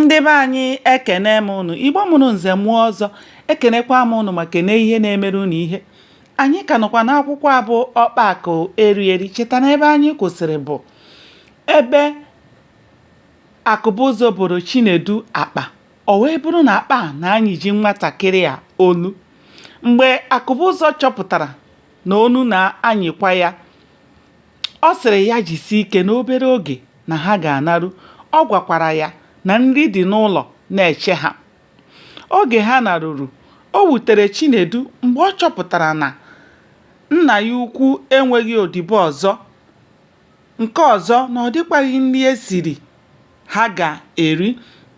Ndị be anyị ekene m unu. Igbo mụrụ nze mụọ ọzọ, ekenekwa m unu ma kene ihe na-emere unu ihe. Anyị ka nọkwa n'akwụkwọ a bụ Ọkpa Akụ Eri Eri. Cheta na ebe anyị kwụsịrị bụ ebe Akụbụzọ boro Chinedu akpa. O wee bụrụ na akpa a na-anyịji nwatakịrị a olu. Mgbe Akụbụzọ chọpụtara na onu na-anyịkwa ya, Ọ sịrị ya jisie ike na obere oge na ha ga-anaru. Ọ gwakwara ya na nri dị n'ụlọ na-eche ha. Oge ha naruru, o wutere Chinedu mgbe ọ chọpụtara na nna ya ukwu enweghị odibo ọzọ, nke ọzọ na ọ dịkwaghị nri e siri ha ga-eri.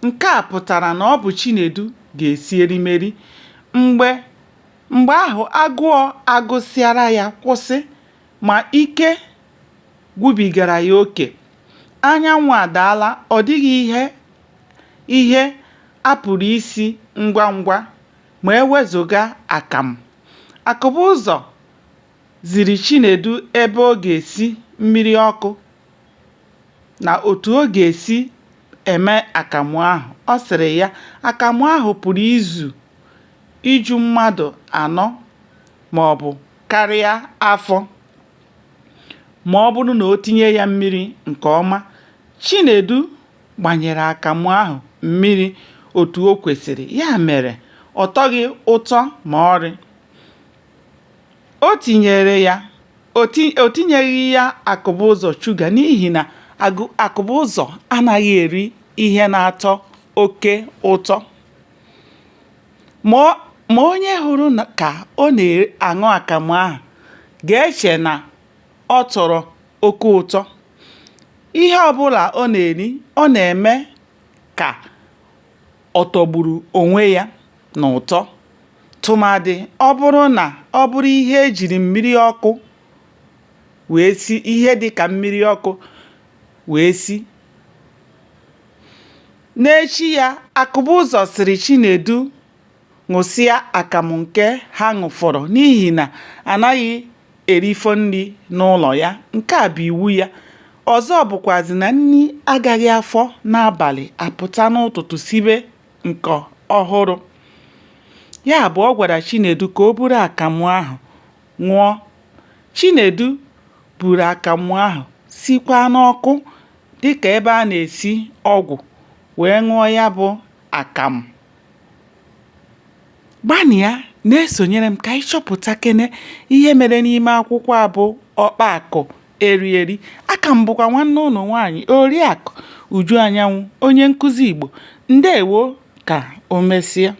Nke a pụtara na ọ bụ Chinedu ga-esi erimeri. Mgbe mgbe ahụ agụụ agụsịara ya kwụsị. Ma ike gwụbigara ya oke. Anyanwụ adaala, ọ dịghị ihe ihe a pụrụ isi ngwa ngwa ma e wezụga akamụ. Akụbụzọ ziri Chinedu ebe ọ ga-esi mmiri ọkụ na otu ọ ga-esi eme akamụ ahụ. Ọ sịrị ya, akamụ ahụ pụrụ izu iju mmadụ anọ maọbụ karịa afọ ma ọ bụrụ na o tinye ya mmiri nke ọma. Chinedu gbanyere akamụ ahụ mmiri otu o kwesịrị, ya mere ọ tọghị ụtọ ma ọlị. O tinyere ya o tinyeghị ya Akụbụzọ shuga n'ihi na Akụbụzọ anaghị eri ihe na-atọ oke ụtọ. Ma onye hụrụ ka ọ na-aṅụ akamụ ahụ ga-eche na ọ tọrọ oke ụtọ. Ihe ọbụla ọ na-eri, ọ na-eme ka ọ tọgburu onwe ya n'ụtọ, tụmadị ọ bụrụ na ọ bụrụ ihe e jiri mmiri ọkụ wee si, ihe dịka mmiri ọkụ wee si. N'echi ya, Akụbụzọ sịrị Chinedu ṅụsịa akamụ nke ha ṅụfọrọ n'ihi na a naghị erifọ nri n'ụlọ ya. Nke a bụ iwu ya. Ọzọ bụkwazị na nri agaghị afọ n'abalị a pụta n'ụtụtụ sibe nke ọhụrụ. Ya bụ ọ gwara Chinedu ka o buru akamụ ahụ ṅụọ. Chinedu buru akamụ ahụ sikwaa n'ọkụ dịka ebe a na-esi ọgwụ wee ṅụọ ya bụ akamụ. Gbanịa na-esonyere m ka anyị chọpụtakene ihe mere n'ime akwụkwọ a bụ Ọkpa Akụ Eri Eri. Aka m bụkwa nwanne ụnụ nwaanyị Oriakụ Uju Anyanwụ, onye nkụzi Igbo. Ndewo ka o mesịa.